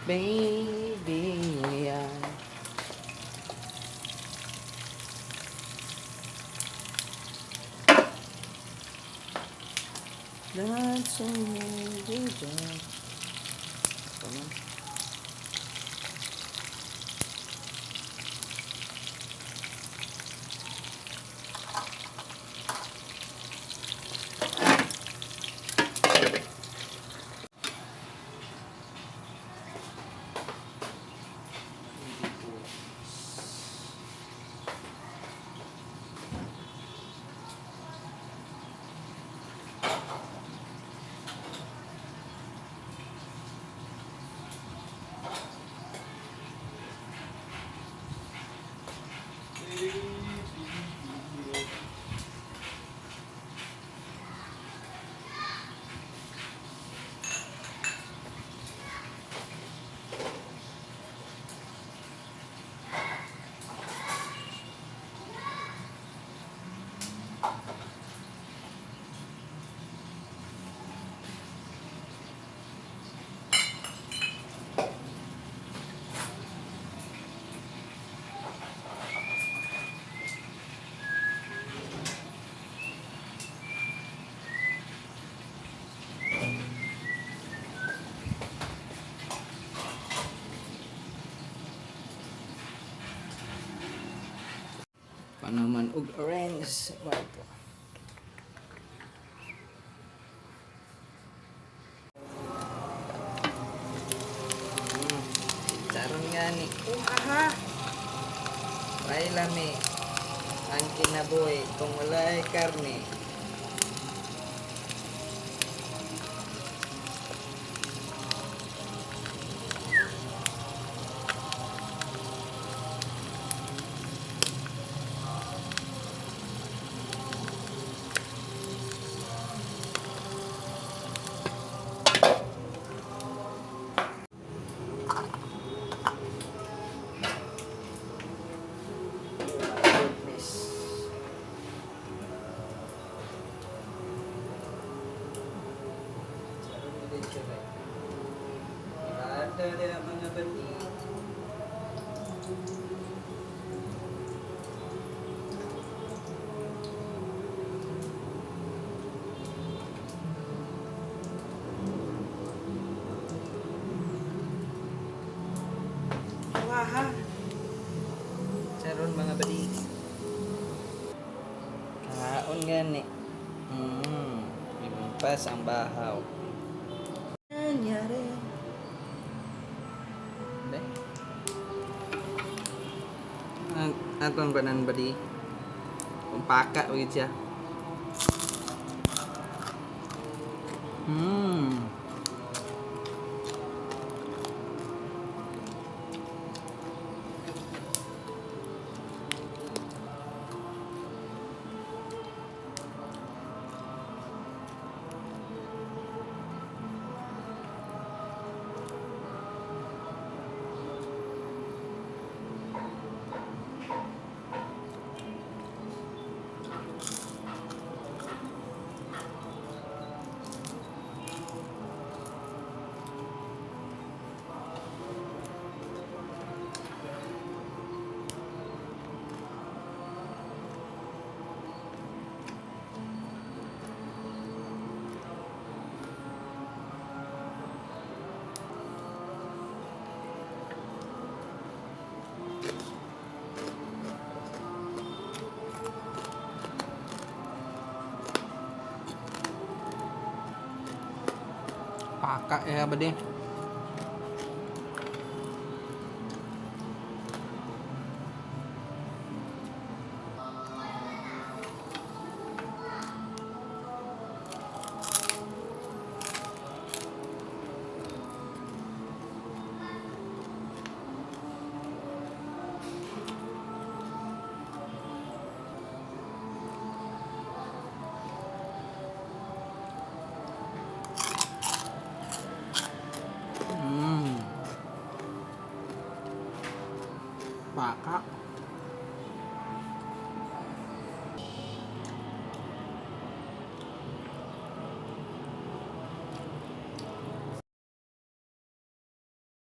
Baby, yeah. That's all we do. Come on. Panaman og orange. Wow. Charon nga ni. Uhaha! Ay lami. Ang kinabuhi kung wala'y karne. Goodness. Charon din siya ba? Ada na mga bati. Waha. Charon mga bati. Kaon gani. Impas ang bahaw. Nangyari. Be? Ang atong banan badi. Kumpaka ulit siya. Paka ya bade. Paka.